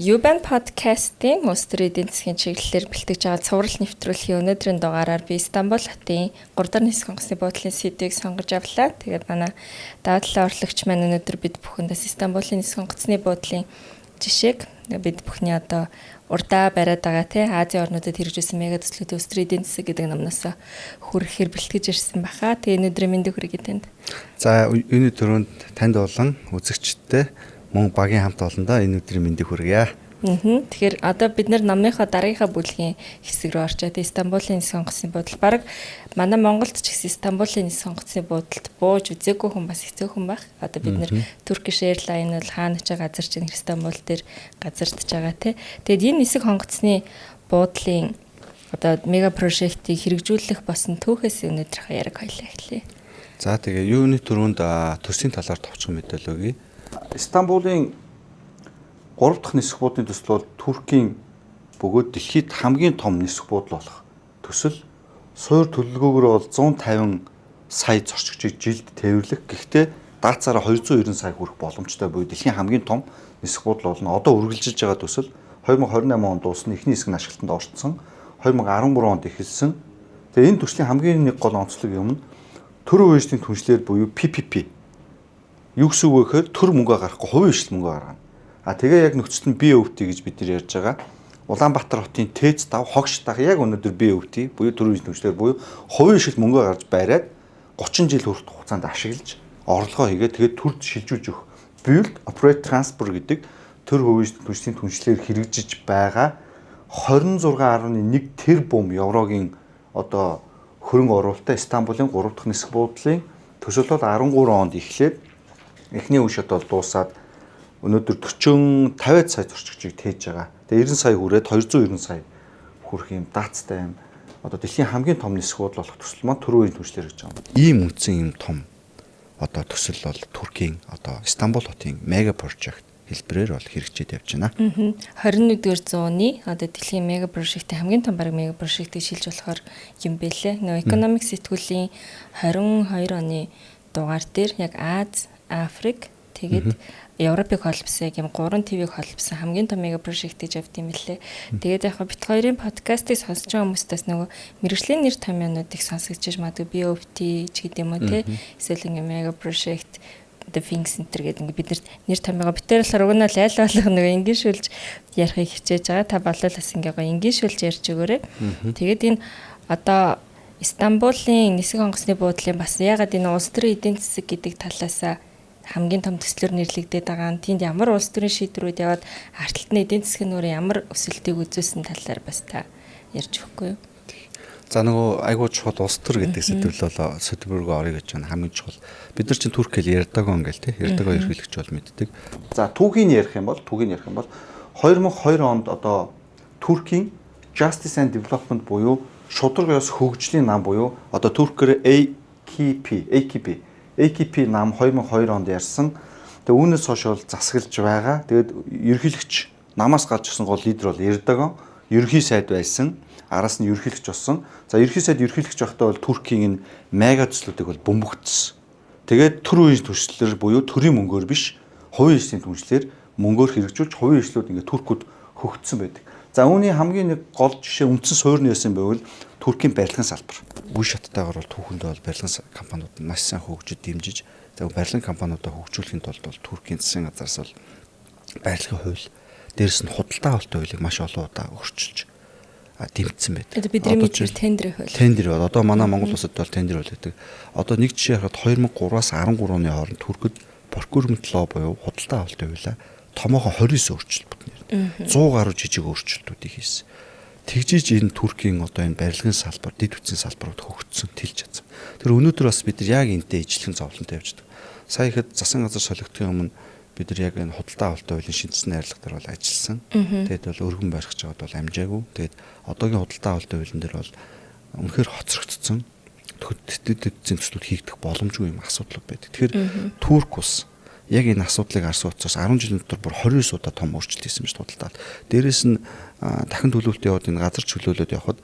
Uban podcast-ийн улс төрийн эдийн засгийн чиглэлээр бэлтгэж байгаа цуврал нэвтрүүлгийн өнөөдрийн дугаараар би Истанбул хотын 3 дахь нисэх онгоцны буудлын сэдвийг сонгож авлаа. Тэгээд манай даваа талын орлогч маань өнөөдөр бид бүхэндээс Истанбулын нисэх онгоцны буудлын жишээг бид бүхний одоо урдаа бариад байгаа тий Азийн орнуудад хэрэгжүүлсэн мега төслүүдийн улс төрийн эдийн засаг гэдэг номноос хүргэхээр бэлтгэж ирсэн баха. Тэгээ өнөөдрийн мэндийг хүргэе танд. За, энэ түрүүнд танд болон үзэгчдээ мөн багийн хамт олондоо энэ өдрийн мэндийг хүргье. Тэгэхээр одоо бид нар номныхоо дараагийнхаа бүлгийн хэсэг рүү орчоод Истанбулын нисэх онгоцны буудал, баг манай Монголд ч гэсэн Истанбулын нисэх онгоцны буудалд бууж үзээгүй хүн бас хэцүүхэн байх. Одоо бид нар Turkish Airlines бол хаана ч газар чинь Истанбул дээр газардж байгаа тий. Тэгээд энэ нисэх онгоцны буудлын одоо мега project ыг хэрэгжүүлэх болсон түүхээс өнөөдрийнхөө яриаг хоёлаа эхлэе. За, тэгээ юуны түрүүнд төслийн талаар товчхон мэдээлэл өгье. Истанбулын 3 дахь нисэх буудлын төсөл бол Туркийн бөгөөд дэлхийд хамгийн том нисэх буудал болох төсөл. Суур төлөвлөгөөгөөр бол 150 сая зорчигчийг жилд тээвэрлэх. Гэхдээ даацаараа 290 сая хүрэх боломжтой буюу дэлхийн хамгийн том нисэх буудал болно. Одоо үргэлжилж байгаа төсөл 2028 онд дуусна. Эхний хэсэг нь ашиглалтанд орсон. 2013 онд эхэлсэн. Тэгээ энэ төслийн хамгийн нэг гол онцлог юм нь төр үеийн түншлэр буюу PPP. Юу гэсэн үг вэ гэхээр төр мөнгө гаргахгүй, хувийн хвшил мөнгө гаргана. А тэгээ яг нөхцөл нь BOT гэж бид нар ярьж байгаа. Улаанбаатар хотын ТЭЦ 5 хогш дах яг өнөөдөр BOT буюу төр үеийн түншлэр буюу хувийн хвшил мөнгө гарч бариад 30 жил хүрэх хугацаанд ашиглаж орлогоо хийгээд тэгээд төрд шилжүүлж өгөх. Build Operate Transfer гэдэг төр хувийн түншлийн түншлэр хэрэгжиж байгаа 26.1 тэрбум еврогийн одоо хөрөнгө оруулалтаа Истанбулын 3 дахь нисэх буудлын төсөл бол 13 онд эхлээд эхний үе шат бол дуусаад өнөөдөр 40 50 сая зорчигчийг тээж байгаа. Тэгээ 90 сая хүрээд 290 сая хүрэх юм даацтай юм. Одоо дэлхийн хамгийн том нисэх буудал болох төсөл маань түрүү үеийн түншлэр гэж байгаа юм. Ийм үндсэн ийм том одоо төсөл бол Туркийн одоо Истанбул хотын мега project хэлбэрээр бол хэрэгжээд явж байна. 21-р зууны одоо дэлхийн мега project ын хамгийн том баг мега project ыг шилж болохоор юм бэлээ. Нөгөө Economic сэтгүүлийн 22 оны дугаар дээр яг Ази, Африк, тэгээд Европыг холбосон яг юм гурван твийг холбосон хамгийн том мега project гэж явд юм лээ. Тэгээд яг бит хоёрын подкастыг сонсож байгаа хүмүүстээс нөгөө мэргэжлийн нэр томьёонуудыг сонсогдож магадгүй BOT ч гэдэг юм уу те, эсвэл ингээ мега project The Think Center гэдэг ингээ бид нэр томьёогоо битээр болохоор уг нь бол айл болох нөгөө энгийн шүүлж ярихыг хичээж байгаа. Та болол бас ингээ гоё энгийн шүүлж ярьж өгөөрэй. Тэгээд энэ одоо Истанбулын нисэх онгоцны буудлын бас ягаад энэ улс төрийн эдийн засаг гэдэг талаасаа хамгийн том төслөөр нэрлэгдээд байгаа нь, тэнд ямар улс төрийн шийдвэрүүд яваад ард талд нь эдийн засгийн нүүрэн ямар өсөлтийг үзүүлсэн талаар бас та ярьж өгөхгүй юу? За, нөгөө айгуу чухал улс төр гэдэг сэдвэл бол сэдв рүү орё гэж байна, хамгийн чухал. Бид нар чинь турк хэл Эрдоган гэл те, Эрдоган ерөнхийлөгч бол мэддэг. За, түүхийг ярих юм бол 2002 онд одоо Туркийн Justice and Development буюу шударга ёс хөгжлийн нам буюу одоо туркээр AKP нам 2002 онд ярьсан. Тэгээ үүнээс хойш бол засаглаж байгаа. Тэгээд ерөнхийлөгч намаас гарч ирсэн гол лидер бол Эрдоган, ерөнхий сайд байсан. Араас нь ерөнхийлөгч болсон. За, ерөнхий сайд, ерөнхийлөгч байхдаа бол Туркийн энэ мега төслүүдийг бол бөмбөгдсөн. Тэгээд төр үеийн түншлэлээр буюу төрийн мөнгөөр биш, хувийн хвшлийн түншлэлээр мөнгөөр хэрэгжүүлж хувийн хвшлүүд ингээд туркууд хөгжсөн байдаг. За, үүний хамгийн нэг гол жишээ, үндсэн суурь нь яасан байвал Туркийн барилгын салбар. Үе шаттайгаар бол түүхэндээ бол барилгын компаниуд маш сайн хөгжиж дэмжиж, за, барилгын компаниудаа хөгжүүлэхийн тулд бол Туркийн засгийн газараас бол барилгын хууль, дээрэс нь худалдаа авалтын хуулийг маш олон удаа өөрчилж дэмжсэн байдаг. Одоо бидний мэдгээр тендерийн хууль. Тендер бол одоо манай Монгол улсад бол тендер хууль гэдэг. Одоо нэг жишээ харахад 2003-аас 13 оны хооронд Туркид procurement law буюу худалдаа авалтын хуулиа томоохон 29 өөрчлөлт бүтнээр 100 гаруй жижиг өөрчлөлтүүдийг хийсэн. Тэгжиж энэ Туркийн одоо энэ барилгын салбар, дэд бүтцийн салбарууд хөгжсөн, тэлж чадсан. Тэр өнөөдөр бас бид нар яг энтэй ижилхэн зовлонтой явждаг. Сая ихэд засгийн газар солигдохын өмнө бид нар яг энэ худалдаа авалтын хуулийн шинэчилсэн найрлага дээр бол ажилласан. Тэгээд бол өргөн барих гэж байгаад бол амжаагүй. Тэгээд одоогийн худалдаа авалтын хуулийн дээр бол үнэхээр хоцрогдсон дэд бүтцийн төслүүд хийгдэх боломжгүй юм асуудлууд байдаг. Тэгэхээр Турк улс яг энэ асуудлыг арсан утсаас 10 жилийн дотор бүр 29 удаа том өөрчлөлт хийсэн байж худалдаад. Дээрээс нь дахин төлөвлөлт яваад энэ газар чөлөөлөд явхад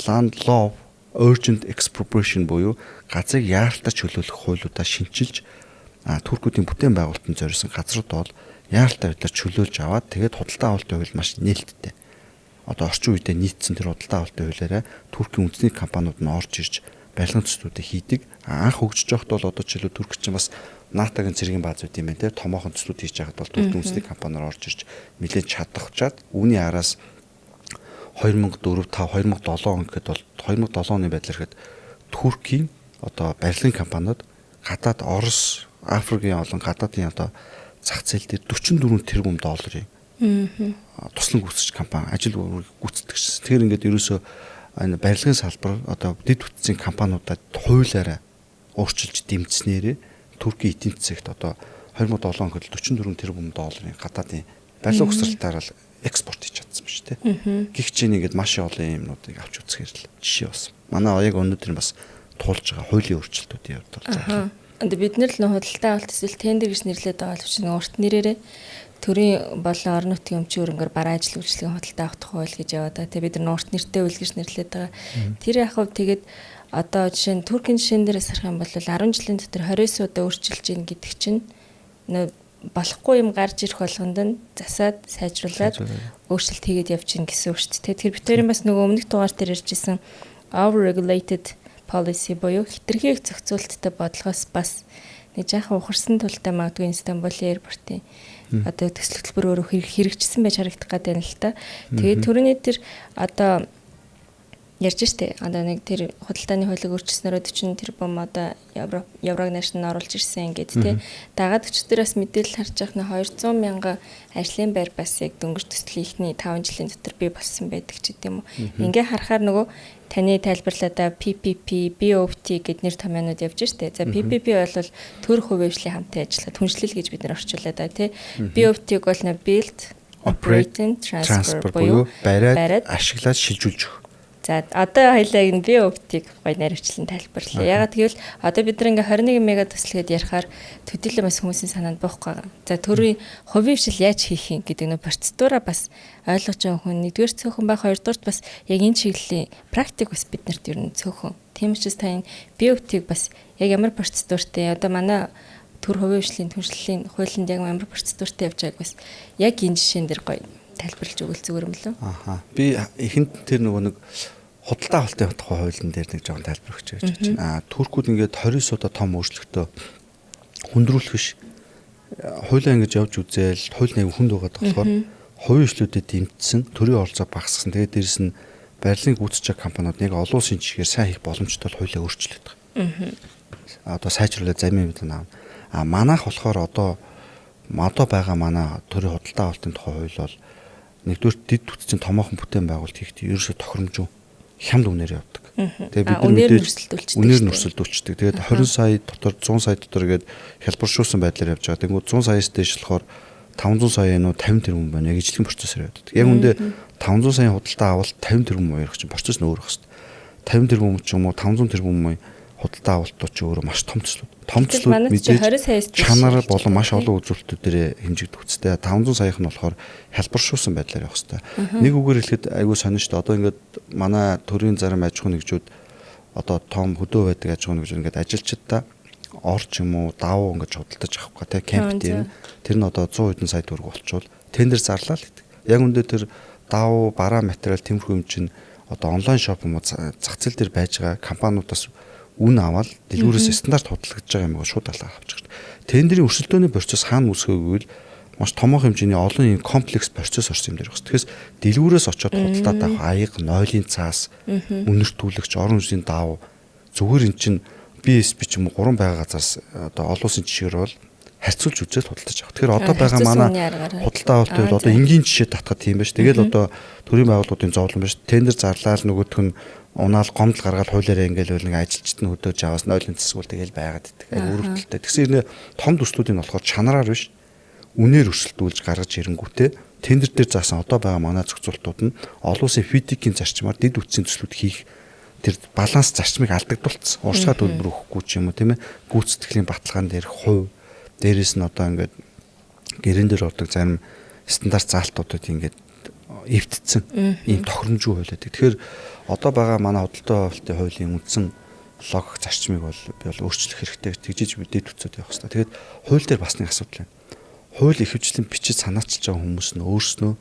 Land Law Urgent Expropriation буюу газрыг яаралтай чөлөөлөх хуулиудаа шинчилж, туркуудын бүтээн байгуулалтанд зориулсан газрууд бол Яаралтай байдлаар чөлөөлж аваад тэгээд худалдаа авалтын хууль маш нээлттэй. Одоо орчин үедээ нийцсэн тэр худалдаа авалтын хуулиараа Туркийн үндэсний компаниуд нь орж ирж барилгын төслүүдийг хийдэг. Анх хөгжиж байхад бол одоо жишээлбэл Турк чинь бас НАТО-гийн цэргийн бааз үүд юм байна те. Томоохон төслүүд хийж байхад бол Туркийн үндэсний компаниар орж ирж нэлээд чадахчаад үүний араас 2004 5 2007 он гэхэд бол 2007 оны байдлаар ихэд Туркийн одоо барилгын компаниуд гадаад Орос, Африкийн олон гадаадын одоо зах зээл дээр 44 тэрбум долларын туслан гүйцэтгэж компани ажил гүйцэтгэжсэн. Тэгэхээр ингээд ерөөсөө энэ барилгын салбар одоо дэд бүтцийн компаниудад хуулиараа өөрчилж дэмжснээрээ Туркийн эдийн засагт одоо 2007 он гэхэд 44 тэрбум долларын гадаадын барилга угсралтаар л экспорт хийж чадсан ба шүү дээ. Гэх чинь ингээд маш олон юмнуудыг авч үзэхээр л жишээ болсон. Манай яг өнөөдөр бас туулж байгаа хуулийн өөрчлөлтүүдийн хувьд бол за. Одоо бид нар л нөх худалдаа авалт эсвэл тендер гэж нэрлэдэг байгаа боловч нэг урт нэрээрээ төрийн болон орон нутгийн өмчийн хөрөнгөөр бараа ажил үйлчилгээний худалдаа авах хууль гэж яваад байгаа. Тэгээ бид нар урт нэртэй хууль гэж нэрлэдэг байгаа. Тэр яг хав тэгээд одоо жишээ нь Туркийн жишээн дээрээс харах юм бол 10 жилийн дотор 29 удаа өөрчилж гин гэдэг чинь нөө болохгүй юм гарч ирэх болгонд нь засаад сайжруулад өөрчлөлт хийгээд явж гин гэсэн үг шүү дээ. Тэгэхээр бид хоёрын бас нөгөө өмнөх дугаар дээр ярьжсэн over regulated policy буюу хэтэрхий их зохицуулттай бодлогоос бас нэг жаахан ухарсан тултай магадгүй Истанбулын airport-ын одоо төсөл хөтөлбөр өөрөө хэрэгжсэн байж харагдах гэдэг юм л та. Тэгээд түрүүний тэр одоо ярьж штэ. Одоо нэг тэр худалдааны хуулийг өөрчилснөөрөө 40 тэрбум одоо евро еврог наашн оруулж ирсэн ингээд тий. Дагаад өчтөр бас мэдээлэл харж байгаа нь 200 мянган ажлын байр бас яг дөнгөж төслийн эхний 5 жилийн дотор бий болсон байдаг ч гэдэм үү. Ингээ харахаар нөгөө таны тайлбарлаадаа PPP, BOT гэд нэр томьёонууд явж штэ. За, PPP бол төр хувийн хвшлийн хамтын ажиллагаа, түншлэл гэж бид нар орчуулад байгаа тий. BOT-г бол нэ build, operate and transfer буюу бариад, ашиглаад шилжүүлж өгөх. За, одоо хоёлаа энэ BOT-г гоё наривчлан тайлбарлая. Ягаад гэвэл одоо бид нар ингээ 21 мега төсөл гээд ярихаар төдийлөн бас хүмүүсийн санаанд буухгүй байгаа. За, төрийн хувийн хвшил яаж хийх юм гэдэг нөө процедураа бас ойлгож байгаа хүн нэгдүгээр цөөхөн байх, хоёрдугаарт бас яг энэ чиглэлийн практик бас биднэрт ер нь цөөхөн. Тийм учраас та энэ BOT-г бас яг ямар процедуртай, одоо манай төр хувийн хвшлийн түншлэлийн хуулинд яг ямар процедуртай явж байгааг бас яг энэ жишээн дээр гоё тайлбарлаж өгвөл зүгээр юм лөө. Аха. Би эхэнд тэр нөгөө нэг худалдаа авалтын тухай хуулийн дээр нэг жоохон тайлбар өгч гэж байна. Туркууд ингээд 29 удаа том өөрчлөлтөө хүндрүүлэх биш. Хуулиа ингэж явж үзээл хууль нэг хүнд байгаа болохоор хувийн хвшлүүдэд дэмжсэн, төрийн оролцоо багасгасан. Тэгээд дээрэс нь барилгын гүйцэтгэж байгаа компаниуд нэг олон улсын жишгээр сайн хийх боломжтой хуулиа өөрчлөлт байгаа. Одоо сайжруулаад замын юм аав. А манайх болохоор одоо байгаа манай төрийн худалдаа авалтын тухай хууль бол нэгдүгээр дэд бүтцийн томоохон бүтээн байгуулалт хийхдээ ерөөсө тохиромжгүй хямд үнээр явдаг. Тэгээ бид нар мэдээж үнээр нь өрсөлдүүлчихдэг. Тэгээд 20 сая дотор, 100 сая дотор гээд хялбаршуулсан байдлаар явж байгаа. Тэнгүүд 100 саяас дээш болохоор 500 сая нүү 50 тэрбум байна. Яг ижлэгэн процессор явдаг. Яг үндэ 500 саяын худалдаа авалт 50 тэрбум ярих чинь процесс нь өөр байх хэрэгтэй. 50 тэрбум ч юм уу 500 тэрбум худалдаа авалтууд ч өөрөө маш том төслүүд. Том төслүүд мэдээж чанар болон маш олон үзүүлэлтүүдээр хэмжигдэх үстэй. 500 саях нь болохоор хялбаршуулсан байдлаар явах хэрэгтэй. Нэг үгээр хэлэхэд айгүй сонин шүү дээ. Одоо ингээд манай төрийн зарим аж ахуйн нэгжүүд, одоо том хөдөө байдаг аж ахуйн нэгжүүд ингээд ажилчдаа ор ч юм уу давуу ингээд худалдаж авах гэх те кемп дээр тэр нь одоо 100 хэдэн сая төгрөг болчвол тендер зарлаа л гэдэг. Яг үндэ тэр давуу бараа материал тиймэрхүү юм чинь одоо онлайн shop юм уу зах зээл дээр байж байгаа компаниудаас үн аваад дэлгүүрээс стандарт худалдаж байгаа юм шууд алгаа авчих. Тендерийн өрсөлдөөний процесс хаана үүсгэв гэвэл маш томоохон хэмжээний олон юм комплекс процесс орсон юм дээр байна. Тэгэхээр дэлгүүрээс очиод худалдаад авах аяга, нойлын цаас, үнэртүүлэгч, орон зүйн давуу зүгээр эн чинь BSP ч юм уу гурван байгаа газараас одоо олон улсын жишгээр бол харьцуулж үзээд худалдаж авах. Тэгэхээр одоо байгаа манай худалдаа авалтын үед одоо энгийн жишээ татхад тийм байж. Тэгэл одоо төрийн байгууллагуудын зовлон биш. Тендер зарлаал нөгөөх нь унаал гомдол гаргаад хуулиараа ингээл бол нэг ажилчид нь хөдөөж аваас нойлын засвал тэгэл байгаад идэг. Аяг өрөвдөлттэй. Тэгсэн хэрнээ том төслүүдийн болохоор чанараар биш, үнээр өрсөлдүүлж гаргаж ирэнгүүтээ тендер дээр заасан одоо байгаа манай зохицуултууд нь олон улсын FIDIC-ийн зарчмаар дэд үтсийн төслүүд хийх тэр баланс зарчмыг алдагдуулсан. Уршгаа төлбөр өгөхгүй ч юм уу, тийм ээ. Гүйцэтгэлийн баталгаан дээр хувь, дээрэс нь одоо ингээд гэрэн дээр ордог зарим стандарт заалтуудад ингээд эвдсэн ийм тохиромжгүй хууль байдаг. Тэгэхээр одоо байгаа манай худалдаа авалтын хуулийн үндсэн логик зарчмыг бол би бол өөрчлөх хэрэгтэй, тэгжиж мэдээд төцөөд явах хэрэгтэй. Тэгээд хууль дээр бас нэг асуудал байна. Хууль ихэвчлэн бичиж санаачилж байгаа хүмүүс нь өөрснөө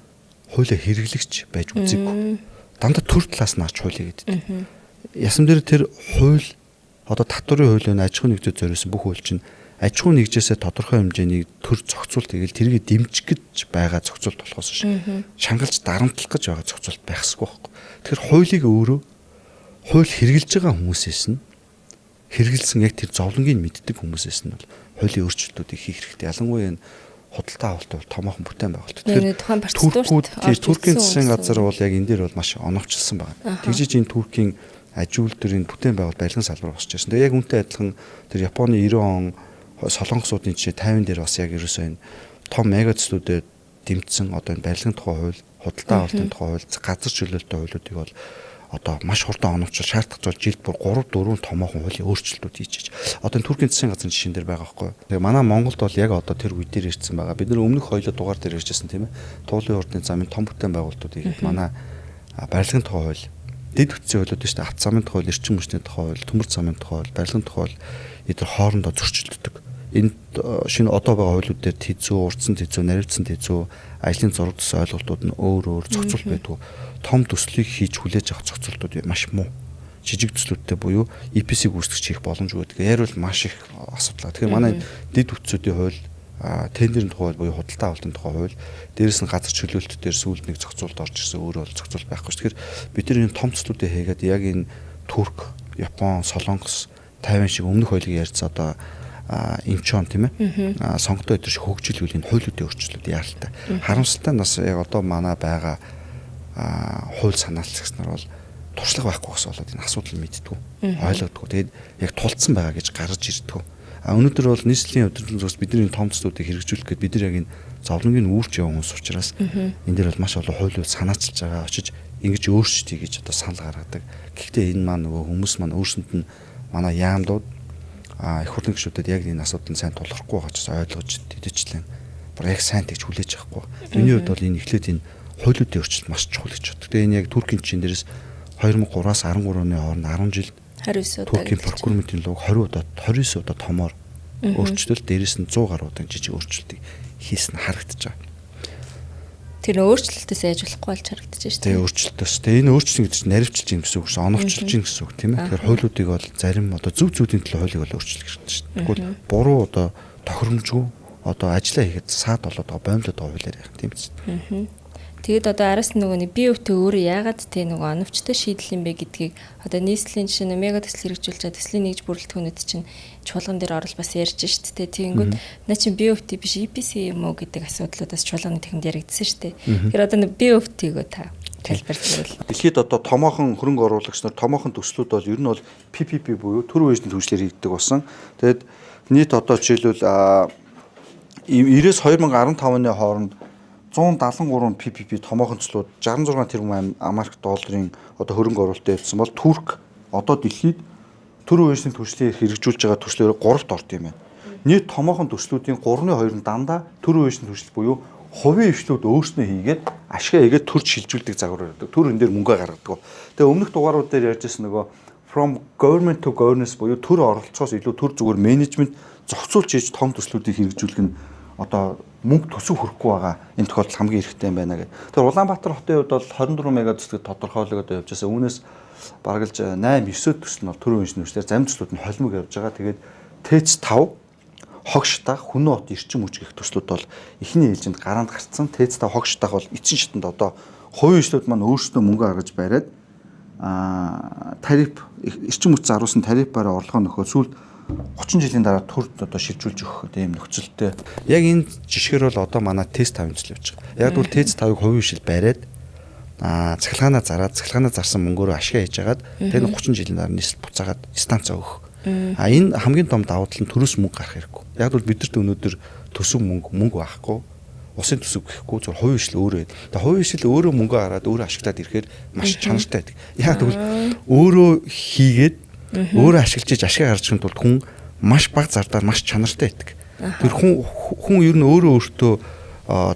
хуулиа хэрэглэгч байж үзээгүй. Дандаа төр талаас нь арч хуулийг гэдэг. Ясам дээр тэр хууль одоо татварын хууль нь аж ахуйн нэгжид зориулсан бүх хууль чинь аж ахуйн нэгжээсээ тодорхой хэмжээний төр зохицуулт тэгэл тэрийг дэмжих гэж байгаа зохицуулт болохоос ш. Шангалж дарамтлах гэж байгаа зохицуулт байх ёсгүй байхгүй. Тэгэхээр хуулийг өөрөө хууль хэрэгжилж байгаа хүмүүсээс нь хэрэгэлсэн яг тэр зовлонгийг мэддэг хүмүүсээс нь бол хуулийн өөрчлөлтүүдийг хийх хэрэгтэй. Ялангуяа энэ худалдаа авалт бол томоохон бүтээн байгуулалт. Тэгэхээр тухайн процедурт Туркийн засгийн газар бол яг энэ дээр бол маш оновчилсан байна. Тэгжиж энэ Туркийн аж үйлдвэрийн бүтээн байгуулалт барилгын салбар босч ирсэн. Тэгээ яг үүнтэй адилхан тэр Японы 90 он Солонгосуудын жишээ 50 дээр бас яг ерөөсөө энэ том мега төслүүдэд дэмжсэн одоо энэ барилгын тухай хууль, худалдаа авалтын тухай хууль, газар чөлөөлтөй хуулиудыг бол одоо маш хурдан оновчол шаардах зул жилд бүр 3 4 томоохон хуулийн өөрчлөлтүүд хийж иж. Одоо энэ Туркийн засгийн газрын жишээн дээр байгаа байхгүй. Тэгээ манай Монголд бол яг одоо тэр үе дээр ирсэн байгаа. Бид нар өмнөх хоёулаа дугаар дээр ярьжсэн тийм ээ. Туулын урдын замын том бүтээн байгуулалтуудыг манай барилгын тухай хууль, дэд бүтцийн хуулиуд шүү дээ. Авто замын тухай хууль, эрчим хүчний тухай хууль, төмөр замын тухай хууль, барилгын тухай хууль эдгээр хоорондоо зөрчилддөг. Энэ шинэ одоо байгаа хуулиуд дээр тэзүү, урдсан тэзүү, наривдсан тэзүү, ажлын зураг төс ойлголтууд нь өөр өөр зохицуулт байдгүй. Том төслийг хийж хүлээж авах зохицуултууд маш муу. Жижиг төслүүдтэй буюу EPC-г үүсгэж хийх боломжгүй гэдэг. Яриул маш их асуудал. Тэгэхээр манай дэд бүтцүүдийн хууль, тендерийн тухай хууль буюу худалдаа авалтын тухай хууль, дээрэс нь газар чөлөөлт дээр сүүлд нэг зохицуулт орж ирсэн, өөрөө бол зохицуулт байхгүй ш. Тэгэхээр бид нар энэ том төслүүдээ хийгээд яг энэ Турк, Япон, Солонгос, Тайван шиг өмнөх хуулийг ярьсан одоо Инчон тийм ээ. Сонготой өдөр шиг хөгжил үеийн хуулиудын өөрчлөлт яаралтай. Харамсалтай нь бас яг одоо манай байгаа хууль санаачлагч нар бол туршлага байхгүй гэсэн болоод энэ асуудал мэддэггүй, ойлгодоггүй. Тэгээд яг тулцсан байгаа гэж гарч ирдэггүй. А өнөөдөр бол нийслэлийн удирдлага зүгээс бидний том төслүүдийг хэрэгжүүлэх гээд бид нар яг энэ зовлонгийн үүрч явсан хүмүүс учраас энэ дээр бол маш олон хуулиуд санаачилж байгаа. Очиж ингэж өөрчтий гэж одоо санал гаргадаг. Гэхдээ энэ маань нөгөө хүмүүс маань өөрсөнд нь манай яамдууд их хурлын гишүүдэд яг энэ асуудал нь сайн тулгархгүй байгаа ч ойлгож тэдэжлэн бүр яг сайн тэгж хүлээж авахгүй. Миний хувьд бол энэ эхлээд энэ хуулиудын өөрчлөлт маш чухал гэж боддог. Тэгээ энэ яг Туркийн жишээн дээрээс 2003-аас 13 оны хооронд 10 жил 29 удаа Туркийн procurement-ийн луг 20 удаа 29 удаа томоор өөрчлөлт, дээрээс нь 100 гаруй удаа жижиг өөрчлөлтийг хийсэн харагдаж байгаа. Тэр өөрчлөлтөөс яаж болохгүй болж харагдаж байна шүү дээ. Тэгээ өөрчлөлтөөс. Тэгээ энэ өөрчлөлт гэдэг чинь наривчилж юм гэсэн үг шүү, оновчилж юм гэсэн үг тийм ээ. Тэгэхээр хуулиудыг бол зарим одоо зөв зүйлийн төлөө хуулийг бол өөрчлөх хэрэгтэй шүү дээ. Тэгвэл буруу одоо тохиромжгүй одоо ажиллаа хийхэд саад болоод байгаа боомлоод байгаа хуулиар яах тийм биз. Тэгэд одоо араас нөгөө нэг бие өвтө өөрөө яагаад те нөгөө оновчтой шийдэл юм бэ гэдгийг одоо нийслэлийн жишээ нь мега төсөл хэрэгжүүлж байгаа төслийн нэгж бүрэлдэхүүнүүд чинь чуулган дээр орол бас ярьж шít те. Тэгэнгүүт наа чинь бие өвтө биш EPC юм уу гэдэг асуудлуудаас чуулганы танхимд яригдсан шүү дээ. Тэгэхээр одоо нэг бие өвтөйгөө та тайлбарлавал. Дэлхийд одоо томоохон хөрөнгө оруулагч нар томоохон төслүүд бол ер нь бол PPP буюу төр үеийн түвшлэр хийгддэг болсон. Тэгээд нийт одоо жишээлбэл 90-с 2015 оны хооронд 173 PPP томоохон төслүүд 66 тэрбум Америк долларын одоо хөрөнгө оруулалт явуулсан бол Турк одоо дэлхийд төр үеийн түвшлэр хэрэгжүүлж байгаа төслөөр 3-т орд юм байна. Нийт томоохон төслүүдийн 3-2 нь дандаа төр үеийн түвшил буюу хувийн хвшлүүд өөрснөө хийгээд ашгаа хийгээд төрж шилжүүлдэг загвар байдаг. Төр энэ дээр мөнгө гаргадаг. Тэгээ өмнөх дугаарууд дээр ярьж байсан нөгөө from government to governance буюу төр оролцоос илүү төр зүгээр менежмент зохицуулж хийж том төслүүдийг хэрэгжүүлэх нь одоо мөнгө төсөв хөрөхгүй байгаа энэ тохиолдолд хамгийн хэрэгтэй юм байна гэх. Тэгэхээр Улаанбаатар хотын хувьд бол 24 мега төслөд тодорхойлогдоод явж байсан. Үүнээс бараг л 8 9 төсөл нь бол төрийн үнэшний төслөөр зарим төслүүд нь холимог явж байгаа. Тэгээд ТЭЦ 5, хог шатах, Хүннү хот, эрчим хүч гэх төслүүд бол эхний ээлжинд гараанд гарцсан. ТЭЦ 5, хог шатах бол эцсийн шатанд одоо хувийн хвшлүүд маань өөрсдөө мөнгө гаргаж бариад тариф эрчим хүч заруулсан тарифаараа орлогоо нөхөө сүүлд 30 жилийн дараа төрд одоо шилжүүлж өгөх тийм нөхцөлтэй. Яг энэ жишгээр бол одоо манай ТЭЦ 5-ын төсөл явж байгаа. Яг бол ТЭЦ 5-ыг хувийн хвшил бариад цахилгаанаа зараад цахилгаанаа зарсан мөнгөөрөө ашиг хийж хагаад тэр 30 жилийн дараа нийслэл буцаагаад станцаа өгөх. А энэ хамгийн том давуу тал нь төрөөс мөнгө гарах хэрэггүй. Яг бол бидэрт өнөөдөр төсөв мөнгө байхгүй. Усын төсөв гэхгүй зөв хувийн хвшил өөрөө. Тэгээ хувийн хвшил өөрөө мөнгө гараад өөрөө ашиглаад ирэхээр маш чанартай байдаг. Яг тэгвэл өөрөө хийгээд өөрөө ашиглаж иж ашиг гаргаж ирэхэд тулд хүн маш бага зардаар маш чанартай байдаг. Тэр хүн ер нь өөрөө өөртөө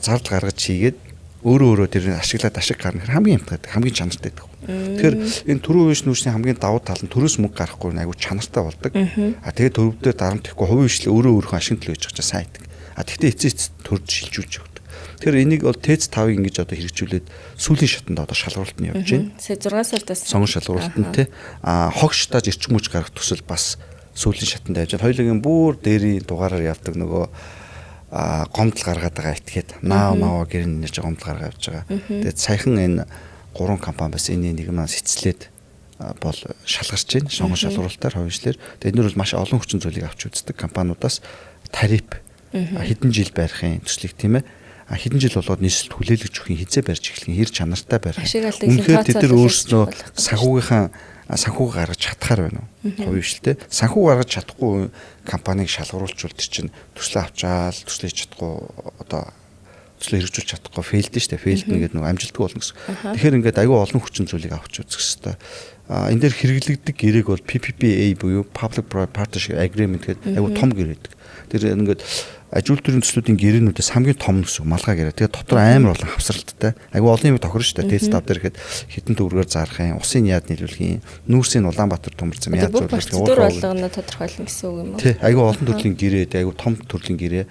зардал гаргаж хийгээд өөрөө өөрөө тэр ашиглаад ашиг гарна гэхээр хамгийн амттай байдаг, хамгийн чанартай байдаг. Тэгэхээр энэ төрийн үеийн нүүрсний хамгийн давуу тал нь төрөөс мөнгө гарахгүй айгүй чанартай болдог. А тэгээд төрөвдөө дарамт ихгүй хувийн хвшил өөрөө өөрийнхөө ашигын төлөө хийж байгаа сайн байдаг. А тэгтээ эцээ эц төрж шилжүүлж өгдөг. Тэгэхээр энийг бол ТЭЦ 5-ыг ингэж одоо хэрэгжүүлээд сүүлийн шатанд одоо шалгуулалт нь явж байна. Сая 6 сард бас сонгон шалгуулалт нь тий. А хог шатааж эрчим хүч гаргах төсөл бас сүүлийн шатанд явж байна. Хоёулын бүр дээрийн дугаараар явдаг нөгөө гомдол гаргаад байгаа этгээд наа наа гэрэн нэрж гомдол гаргаа явж байгаа. Тэгээд саяхан энэ гурван компани бас энэ нэг юмнаас эцлээд бол шалгарч байна. Сонгон шалгуулалтаар хувьчлаар. Тэгээд энэ бол маш олон хүчин зүйлийг авч үздэг компаниудаас тариф хэдэн жил барих юм төслийг тийм ээ хэдэн жил болоод нийслэлд хүлээлгэж өгөх юм хизээ барьж эхлэх юм хэр чанартай барих. Үнэхээр тэд нар өөрснөө санхүүгийнхаа санхүү гаргаж чадхаар байна уу? Хувийн хвшилтэй. Санхүү гаргаж чадахгүй компанийг шалгаруулчвал тэр чинь төслөө авчаал, төслөө хийж чадахгүй одоо төслөө хэрэгжүүлж чадахгүй фейлдэн штэ. Фейлдэн гэдэг нэг амжилтгүй болно гэсэн. Тэгэхээр ингээд аюу олон хүчин зүйлийг авч үзэх хэвээр. А энэ дээр хэрэглэгдэх гэрээг бол PPPA буюу Public Private Partnership Agreement гэдэг аюу том гэрээ байдаг. Тэр ингээд аж үйлдвэрийн төслүүдийн гэрээнүүдээс хамгийн том нь гэсэн малгай гэрээ. Тэгээд дотор амар олон хавсралттай. Айгу олон юм тохирно шүү дээ. ТЭЦ 5 дээр ихэд хитэн төгрөгөөр зарах юм, усын яад нийлүүлэх юм, нүүрсийн Улаанбаатар төмөрцөн яад зөвлөх. Процедур болгоно тодорхойлно гэсэн үг юм уу? Тий, айгу олон төрлийн гэрээ, айгу том төрлийн гэрээ.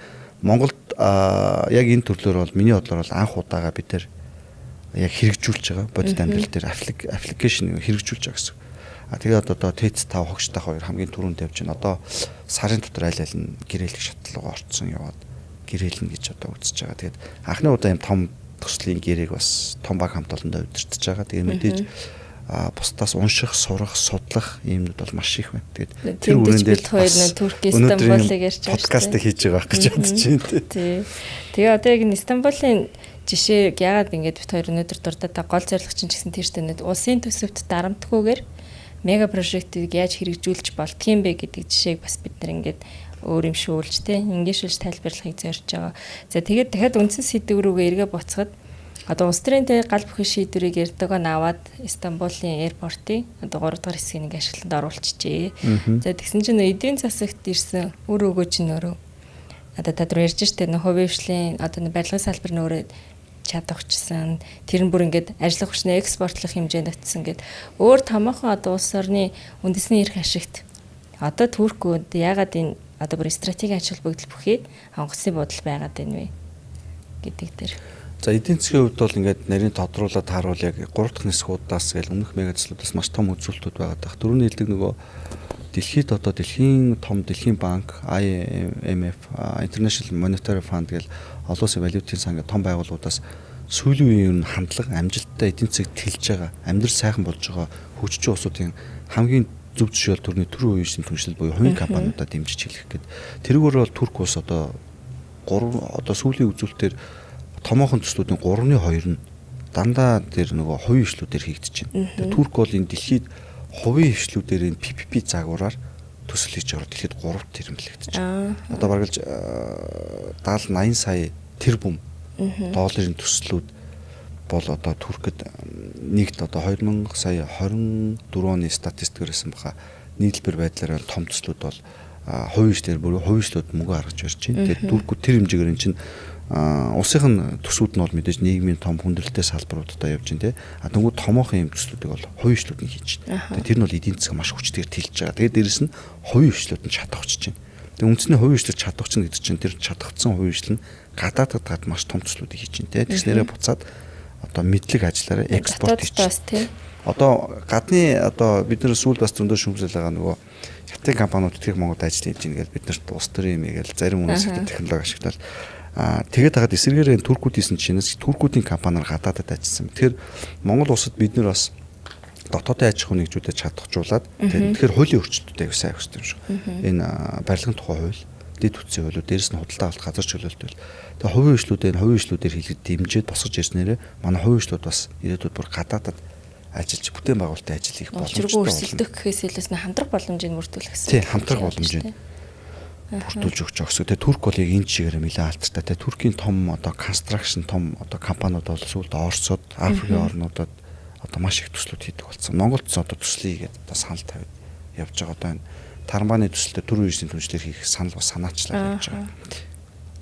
Монголд яг энэ төрлөөр бол миний бодлоор бол анх удаага бид нар яг хэрэгжүүлж байгаа. Бодит амьдрал дээр аппликейшн хэрэгжүүлж байгаа гэсэн. А тэгээд одоо ТЭЦ 5 хогштай хоёр хамгийн түрүүнд явж байна. Одоо сарын дотор аль аль нь гэрээлэх шатлал руу орцсон яваад гэрээлнэ гэж одоо үзэж байгаа. Тэгээд анхны удаа юм том төслийн гэрээг бас том баг хамт олондоо удирдах байгаа. Тэгээд мэдээж бусдаас унших, сурах, судлах юмнууд бол маш их байна. Тэгээд тэр үрээндээ хоёр нэ Турк Истанбулыг ярьж байгаа. Подкаст хийж байгаа гэж бодож байна. Тий. Тэгээ одоо яг Истанбулын жишээ яагаад ингэж бит хоёр өнөөдөр дурдаад гол зорилго чинь ч гэсэн тэр тэнэд улсын төсөвт дарамтгүйгээр мега прожектыг яаж хэрэгжүүлж болдгийм бэ гэдэг жишээг бас бид нар ингээд өөр юм шүүлж те ингэшүүлж тайлбарлахыг зорж байгаа. За тэгээд дахиад үндсэн сэдв рүүгээ эргээ буцахад одоо улс төрийн те гал бүхий шийдвэрийг Эрдоган аваад Истанбулын аэропортын одоо 3 дахь хэсгийг ингээ ашиглалтанд оруулчихжээ. За тэгсэн чинь эдийн засагт ирсэн үр өгөөж нь өөрөө одоо та нар ярьж штэ нөх хувийн хвшлийн одоо барилгын салбар нь өөрөө чадварчсан. Тэр нь бүр ингээд ажиллах хүчнээ экспортлох хэмжээнд очисон гэд өөр томоохон одоо улс орны үндэсний эрх ашигт одоо Туркүүд яагаад энэ одоо бүр стратегийн ач холбогдол бүхий онгоцны буудал байгаад байна вэ гэдэг дээр. За эдийн засгийн хувьд бол ингээд нарийн тодруулаад харуул яг 3 дахь нисэх удаас гэл өмнөх мега төслүүдээс маш том үзүүлэлтүүд байгаад байна. Түрүүний хэлдэг нөгөө дэлхийд одоо дэлхийн том дэлхийн банк, IMF, International Monetary Fund гэл олон улсын валютын сан гэх том байгууллагуудаас сүүлийн үеийн ер нь хандлага амжилттай эдийн засаг тэлж байгаа, амьдрал сайхан болж байгаа хөгжиж улсуудын хамгийн зөв зөвшөөрөл төрний төрийн үеийн түншлэл буюу хувийн компаниудаа дэмжиж хэлэх гээд тэрүүгээр бол Турк улс одоо 3 одоо сүүлийн үзүүлэлтээр томоохон төслүүдийн 3-ны 2 нь дандаа тэр нөгөө хувийн хвшлүүдээр хийгдэж байна. Тэгээ Турк бол энэ дэлхийд хувийн хвшлүүдээр энэ PPP загвараар төсөл хийж байгаа дэлхийд 3 тэрэмлэгдэж байна. Одоо бараг л 70 80 сая тэрбум долларын төслүүд бол одоо Туркэд нэгт одоо 2000 сая 24 оны статистикээр байсан баха нийлбэр байдлаар том төслүүд бол хувийн хвшлэр бүр хувийн хвшлүүд мөнгө гаргаж ирж байна. Тэгээд Туркүүд тэр хэмжээгээр эн чинь улсынх нь төсүүд нь бол мэдээж нийгмийн том хүндрэлтэй салбаруудад явж байна те. А тэнгууд томоохон юм төслүүдийг бол хувийн хвшлүүд нь хийж байна. Тэгээд тэр нь бол эдийн засаг маш хүчтэйгээр тэлж байгаа. Тэгээд дээрэс нь хувийн хвшлүүд нь чадварчж байна. Тэгээд үндэсний хувийн хвшлүүд чадварч гэдэг чинь тэр чадварсан хувийн хвшил нь гадаадд гад маш том төслүүдийг хийж байна те. Тэгснээрээ буцаад одоо мэдлэг ажиллаараа экспорт хийж байна. Одоо гадны одоо бид нар сүүлд бас зөндөө шүүмжлэл байгаа нөгөө хятадын компаниуд тэтгэх Монголд ажил хийж байна гэж бид нарт улс төрийн юм гээл зарим хүмүүс хятад технологи ашиглал тэгээд хагаад эсрэгээр энэ туркууд хийсэн жишээнээс туркуудын компаниар гадаадад ажилласан. Тэгэхээр Монгол улсад бид нар бас дотоодын аж ахуйн нэгжүүдэд чадахжуулаад тэгэхээр хуулийн өөрчлөлтүүд аягүй сайн авах хэрэгтэй юм шиг. Энэ барилгын тухай хууль, дэд бүтцийн хуулиуд, дээрэс нь худалдаа авалт газар чөлөөлт байл. Тэгээ хувийн хвшлүүдээ энэ хувийн хвшлүүдээр хийлгэд дэмжиж босгож ирснээрээ манай хувийн хвшлүүд бас ирээдүйд бүр гадаадад ажиллаж бүтээн байгуулалтын ажил хийх боломжтой болно. Өрсөлдөх гэхээс илүү хамтрах боломжийг мөрдүүлэх гэсэн. Тий, хамтрах боломжийг бүртгүүлж өгч байгаа гэсэн. Тэгээ Турк бол яг энэ чигээр нэлээд алдартай. Тэгээ Туркийн том одоо construction том одоо компаниуд бол сүүлд Оросод, Африкийн орнуудад одоо маш их төслүүд хийдэг болсон. Монголд ч одоо төслийг хийгээд одоо санал тавиад явж байгаа. Одоо энэ Тарамбаны төсөлтөд төрийн үеийн түншлэр хийх санал бас санаачлал явж байгаа.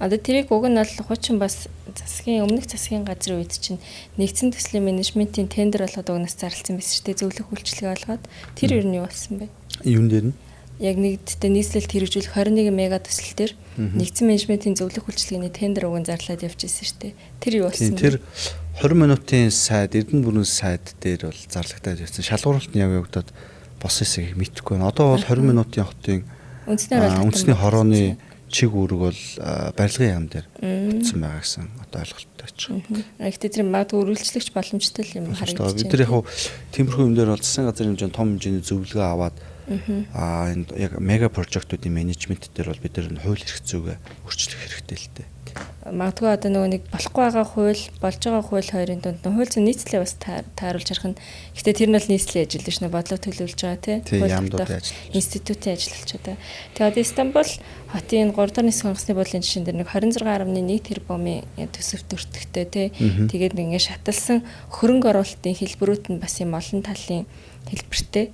Одоо тэрийг уг нь бол хуучин бас засгийн өмнөх засгийн газрын үед чинь нэгдсэн төслийн менежментийн тендер болгоод угнаас зарласан байсан шүү дээ. Зөвлөх үйлчилгээ олгоод тэр ер нь юу болсон бэ? Юун дээр нь? Яг нэгдтэй нийслэлт хэрэгжүүлэх 21 мега төсөл төр нэгдсэн менежментийн зөвлөх үйлчилгээний тендер уган зарлаад явж ирсэн шүү дээ. Тэр юу болсон бэ? Тэр 20 минутын сайд, Эрдэнэ бүрэн сайд дээр бол зарлагдаад явсан. Шалгуурлалт нь явагдаад бос хэсгийг мэдэхгүй байна. Одоо бол 20 минутын хотын үндэсний хорооны чиг үүрэг бол барилгын яам дээр бүтсэн байгаа гэсэн одоо ойлголттой ч. Гэхдээ тэр магадгүй үргэлжлэгч боломжтой юм харагдаж байна. Бид нар яг тиймэрхүү юм дээр бол засгийн газрын хэмжээнд том хэмжээний зөвлөгөө аваад энэ яг мега прожектуудын менежмент дээр бол бид нар хууль эрх зүйгээ өөрчлөх хэрэгтэй л дээ. Магадгүй одоо нөгөө нэг болохгүй байгаа хууль, болж байгаа хууль хоёрын дунд нь хууль зүйн нийцлээ бас тааруулж харах нь. Гэхдээ тэр нь бол нийслэлийн ажил биш нэ, бодлого төлөвлөж байгаа тий. Хууль институтийн ажил болчиход байгаа. Тэгээ одоо Истанбул хотын 3 дахь нисэх онгоцны буудлын жишээн дээр нэг 26.1 тэрбумын төсөв төртөгтэй тий. Тэгээд нэг ингэ шаталсан хөрөнгө оруулалтын хэлбэрүүд нь бас юм олон талын хэлбэртэй.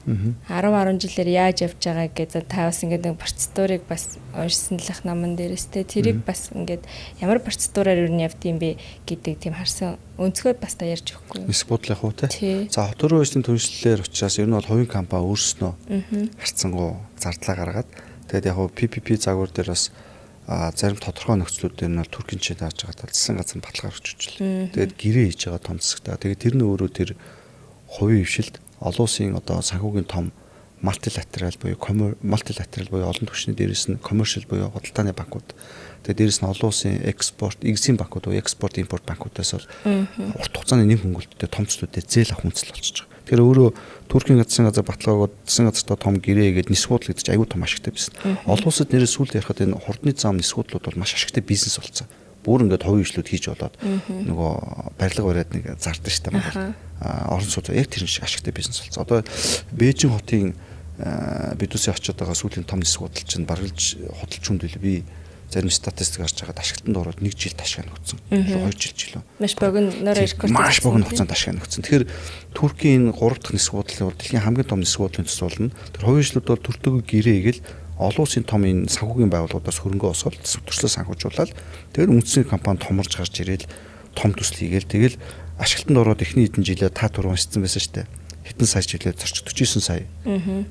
10 жилээр яаж явж байгаа гэж та бас ингээд нэг процедурыг бас уншсан л ах номон дээрээс те, тэрийг бас ингээд ямар процедураар юу нь явд юм бэ гэдэг тийм харсан өнцгөө бас та ярьж өгөхгүй. Нисэх буудлын хуу те. За хотын өрөөсний түншлэлээр учраас ер нь бол хувийн компани өөрснөө харцсангуу зардлаа гаргаад тэгээд яг хуу PPP загвар дээр бас зарим тодорхой нөхцлүүд дээр нь бол Туркийн чид дарж байгаа тал засгийн газар баталгаа гаргаж өчлээ. Тэгээд гэрээ хийж байгаа том засагтай. Тэгээд тэр нь өөрөө тэр хувийн хвшилт олон улсын одоо санхүүгийн том мультилатерал буюу мультилатерал буюу олон түвшний дээрээс нь commercial буюу худалдааны банкуд. Тэгээд дээрээс нь олон улсын экспорт, экзим банкуд буюу экспорт, импорт банкудаас бол урт хугацааны нэм хөнгөлттэй том төслүүдэд зээл авах үндэслэл болчихж байгаа. Тэгэхээр өөрөө Туркийн засгийн газар баталгаагаад засгийн газартаа том гэрээ гээд нисэх буудлын гэдэг чинь аюу том ашигтай бизнес. Олон улсад нэрээ сүүлд ярихад энэ хурдны зам нисэх буудлууд бол маш ашигтай бизнес болсон. Бүр ингээд хувийн хвшлүүд хийж болоод нөгөө барилга бариад нэг зардаг шүү дээ Монгол. Орон сууц яг тэр шиг ашигтай бизнес болсон. Одоо Бээжин хотын бидүүсээ очиод байгаа сүүлийн том нисэх буудал чинь баргалж худалч хүнд билээ. Би зарим статистик харж байгаад ашиглалтанд ороод 1 жил ашиг нөхцөн. 2 жил ч илүү. Маш богино нөр рекорд. Маш богино хугацаанд ашиг нөхцөн. Тэгэхээр Туркийн энэ 3 дахь нисэх буудлын бол дэлхийн хамгийн том нисэх буудлын төсөл болно. Тэр хувийн хвшлүүд бол төртөөгөө гэрээ игээл олон улсын том энэ санхүүгийн байгууллагуудаас хөрөнгө осгол төслөө санхүүжуулаад тэгээд үндэсний компани томорж гарч ирээл том төсөл хийгээл тэгэл ашиглалтанд ороод эхний хэдэн жилээ та түрүү уншсан байсан шүү дээ. Хэдэн сая жилээ зорч 49 сая.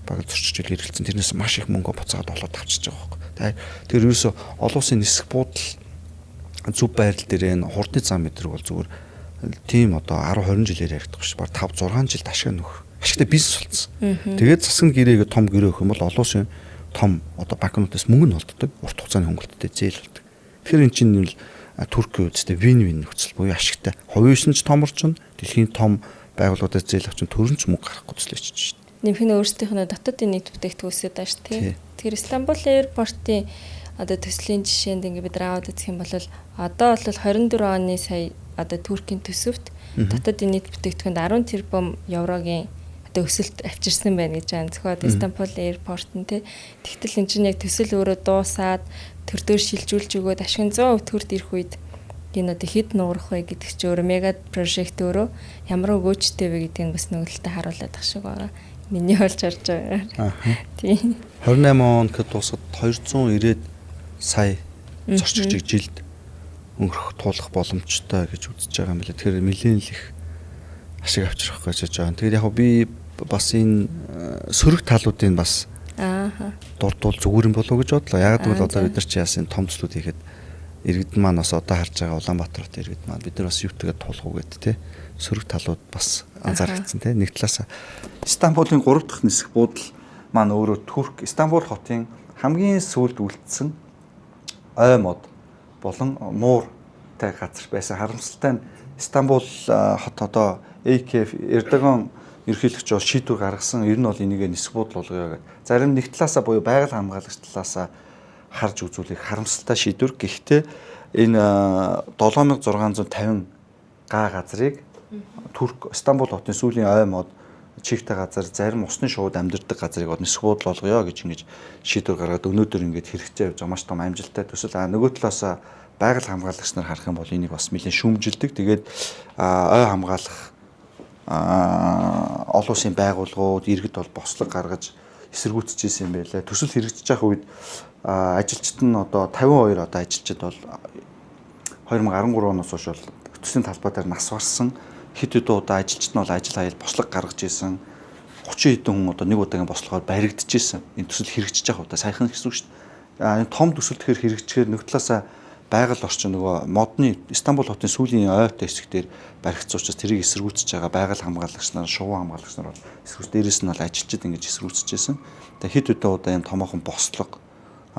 Баг зорчиж жил эргэлцсэн. Тэрнээс маш их мөнгө буцаагаад олоод авчиж байгаа байхгүй. Тэгэхээр ерөөсө олон улсын нисэх буудал зөв байрал дээр энэ хурдны зам мэдрэг бол зүгээр тийм одоо 10 20 жилээр яригдах биш. Баг 5 6 жилд ашиг нөх. Ашигтай бизнес болсон. Тэгээд засгийн гэрээгээ том гэрээ өгөх юм бол олон улсын том одоо банкнуудаас мөнгө нь олддог. Урт хугацааны хөнгөлттэй зээл болдог. Тэгэхээр эн чинь л Туркийн үстэй вин-вин нөхцөл буюу ашигтай. Хувийн шин ч томорч нь дэлхийн том байгууллагуудаас зээл авчин төрөнч мөнгө гарахгүй төслөөч чинь. Нэмэх нь өөрсдийнх нь дотоодын нийт бүтээгдэхүүнсээ дааш тий. Тэгэхээр Истанбул аэропортын одоо төслийн жишээнд ингээ бид аваад үзэх юм бол одоо бол 24 оны сая одоо Туркийн төсөвт дотоодын нийт бүтээгдэхүүнд 10 тэрбум еврогийн одоо өсөлт авчирсан байна гэж байгаа. Зөвхөн одоо Истанбул аэропорт нь тий. Тэгтэл эн чинь яг төсөл өөрөө дуусаад төр дөр шилжүүлж өгөөд ашиг 100% төрд ирэх үед энэ одоо хэд нуурах вэ гэдэг чи өөрөө мега прожект өөрөө ямар өгөөжтэй вэ гэдгийг бас нүгэлтэд харуулад ах шиг байгаа. Миний болж харж байгаа. Тийм. 28 он гэхэд дуусахад 290 сая зорчигчийг жилд өнгөрөх туулах боломжтой гэж үзэж байгаа юм билээ. Тэгэхээр нэлээд л их ашиг авчрах гэж байгаа. Тэгэхээр яг би бас энэ сөрөг талуудыг бас дурдвал зүгээр юм болов уу гэж бодлоо. Яг гэвэл одоо бид нар чи яасан том төслүүд хийхэд иргэд маань бас одоо харж байгаа Улаанбаатар хотын иргэд маань бид нар бас юутайгаа тулах уу гэд те сөрөг талууд бас анзаарчихсан те нэг талаас Истанбулын 3 дахь нисэх буудал маань өөрөө Турк Истанбул хотын хамгийн сүүлд үлдсэн ой мод болон нууртай газар байсан. Харамсалтай нь Истанбул хот одоо AKF Эрдоган ерөнхийлөгч бол шийдвэр гаргасан. Ер нь бол энийг нисэх буудал болгоё гэдэг. Зарим нэг талаасаа буюу байгаль хамгаалагч талаасаа харж үзүүлэх харамсалтай шийдвэр. Гэхдээ энэ 7650 га газрыг Турк Истанбул хотын сүүлийн ой мод чигтэй газар зарим усны шууд амьдардаг газрыг од нисэх буудал болгоё гэж ингэж шийдвэр гаргаад өнөөдөр ингэж хэрэгцээ явж байгаа маш том амжилттай төсөл. А нөгөө талаасаа байгаль хамгаалагч нар харах юм бол энийг бас нэлээд шүүмжилдэг. Тэгээд ой хамгаалах олон улсын байгууллагууд иргэд бол бослог гаргаж эсэргүүцэж исэн юм байлаа. Төсөл хэрэгжиж байгаа үед ажилчид нь одоо 52 одоо ажилчид бол 2013 оноос хойш бол төслийн талбай дээр нас барсан. Хэд хэдэн удаа ажилчид нь бол ажил хаяал бослог гаргаж исэн. 30 хэдэн хүн одоо нэг удаагийн бослогоор баригдчихсэн. Энэ төсөл хэрэгжиж байгаа удаа саяхан гэсэн үг шүү дээ. А энэ том төсөл тэгэхээр хэрэгжихээр нэг талаасаа байгаль орчин нөгөө модны Истанбул хотын сүүлийн ойтой хэсэг дээр баригдсан учраас тэрийг эсэргүүцэж байгаа байгаль хамгаалагч нар, шувуу хамгаалагч нар бол эсэргүүц дээрээс нь бол ажилчид ингэж эсэргүүцэжсэн. Тэгээ хэд хэдэн удаа юм томоохон бослого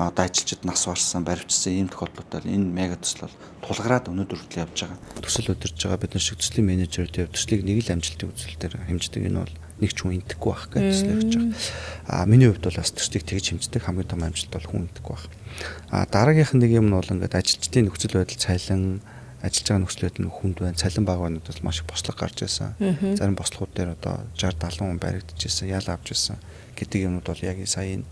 одоо ажилчид нас барсан, баривчсан ийм тохиолдлуудаар энэ мега төсөл бол тулгараад өнөөдөр хүртэл явж байгаа. Төсөл удирж байгаа бид нар шиг төслийн менежерүүд төслийг нэг л амжилтын үзүүлэлтээр хэмждэг. Энэ бол нэг ч хүн энтэхгүй байх гэж төсөл явж байгаа. А миний хувьд бол бас төслийг тэгж хэмждэг хамгийн том амжилт бол хүн энтэхгүй байх. А дараагийнх нь нэг юм нь бол ингээд ажилчдын нөхцөл байдал цайлан ажиллаж байгаа нөхцөл байдал нь хүнд байна. Цалин бага байнууд бол маш их бослого гарч ирсэн. Зарим бослогууд дээр одоо 60 70 хүн баригдчихсэн, ял авч ирсэн гэдэг юмнууд бол яг сая энэ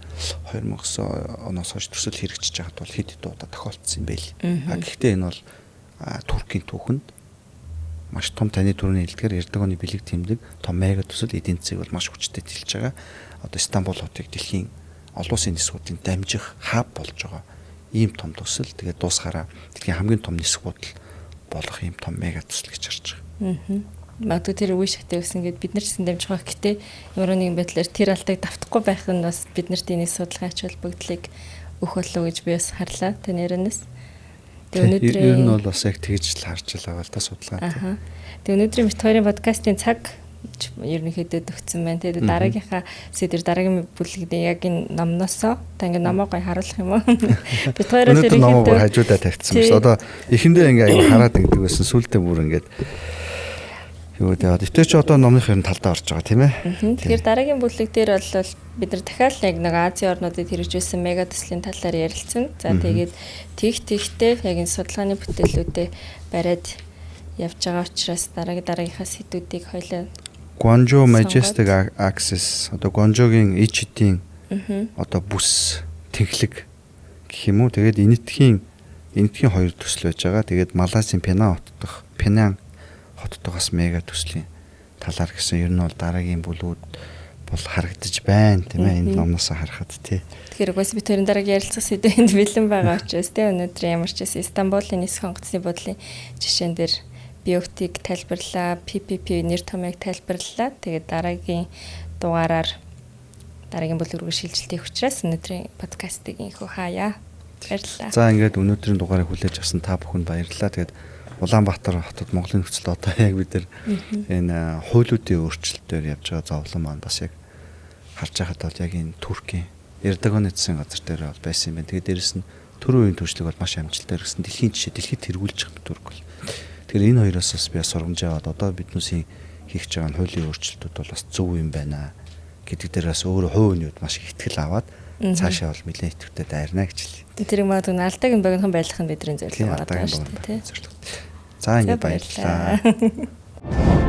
2009 оноос хойш төсөл хэрэгжиж байхад бол хэд хэд удаа тохиолдсон юм байл. А гэхдээ энэ бол Туркийн түүхэнд маш том таны түрүүний хэлдгээр Эрдоганы бэлэг тэмдэг том мега төсөл эдийн засгийг бол маш хүчтэй тэлж байгаа. Одоо Истанбул хотыг дэлхийн олон улсын нисгүүдийн дамжих хаб болж байгаа ийм том төсөл. Тэгээд дуусахаараа дэлхийн хамгийн том нисэх буудал болох ийм том мега төсөл гэж харж байгаа. Магадгүй тэр үе шатыг өсөн гээд бид нар ч гэсэн дамжих байх. Гэтэ ямар нэгэн байдлаар тэр алтыг давтахгүй байх нь бас бид нарт энэ судалгаа ач холбогдлыг өгөх болов уу гэж би бас харлаа таны ярианаас. Тэгээ өнөөдрийн ер нь бол бас яг тэгж л харж байгаа л та судалгаа. Тэгээ өнөөдрийн бит хоёрын подкастын цаг ерөнхийдөө төгссөн байна. Тэгээд дараагийнхаа сэдвэр дараагийн бүлэгдээ яг энэ номносоо та ингээ номоо гоё харуулах юм уу? Бит хоёроос ерөнхийдөө номоо бүр хажуудаа тавьчихсан байна. Одоо эхэндээ ингээ аяга хараад ингэдэг байсан. Сүүлдээ бүр ингээд юу гэдэг. Гэвч чи одоо номных ер нь талдаа орж байгаа тийм ээ. Тэгэхээр дараагийн бүлэг дээр бол бид нар дахиад яг нэг Азийн орнуудад хэрэгжүүлсэн мега төслийн талаар ярилцсан. За тэгээд тэг тэгтээ яг энэ судалгааны бүтээлүүдээ бариад явж байгаа учраас дараагийнхаа сэдвүүдийг хоёлаа Guangzhou Majestic Axis одоо Гуанчжоугийн ич эдийн одоо бүс тэнхлэг гэх юм уу. Тэгээд Энэтхийн хоёр төсөл байж байгаа. Тэгээд Малайзийн Пенан хот дахь Пенан хот дахь бас мега төслийн талаар гэсэн ер нь бол дараагийн бүлгүүд бол харагдаж байна тийм ээ энэ номноос харахад тий. Тэгэхээр угаас бид хоёрын дараагийн ярилцах сэдвэнд бэлэн байгаа учраас тий өнөөдөр ямар ч байсан Истанбулын нисэх онгоцны буудлын жишээн дээр BOT-г тайлбарлаа, PPP нэр томьёог тайлбарлалаа. Тэгээд дараагийн дугаараар дараагийн бүлэг рүү шилжилт хийх учраас өнөөдрийн подкастыг инхүү хаяа. Баярлалаа. За ингээд өнөөдрийн дугаарыг хүлээж авсан та бүхэнд баярлалаа. Тэгээд Улаанбаатар хотод Монголын нөхцөл одоо яг бид нар энэ хуулиудын өөрчлөлтөөр явж байгаа зовлон маань бас яг харж байхад бол яг энэ Туркийн Эрдоганы засгийн газар дээр бол байсан юм байна. Тэгээд дээрэс нь түрүү үеийн түвшлэг бол маш амжилттай гэсэн дэлхийн жишээ дэлхийд тэргүүлж байгаа Турк бол. Тэгэхээр энэ хоёроос бас би сургамж аваад одоо биднүүсийн хийх гэж байгаа хуулийн өөрчлөлтүүд бол бас зөв юм байна гэдэг дээр бас өөрөө хувь хүний хувьд маш их итгэл аваад цаашаа бол нэлээд идэвхтэй дайрна гэж хэлье. Тэр магадгүй алдааг нь богинохон байлгах нь бидний зорилго байгаа шүү дээ. За ингээд баярлалаа.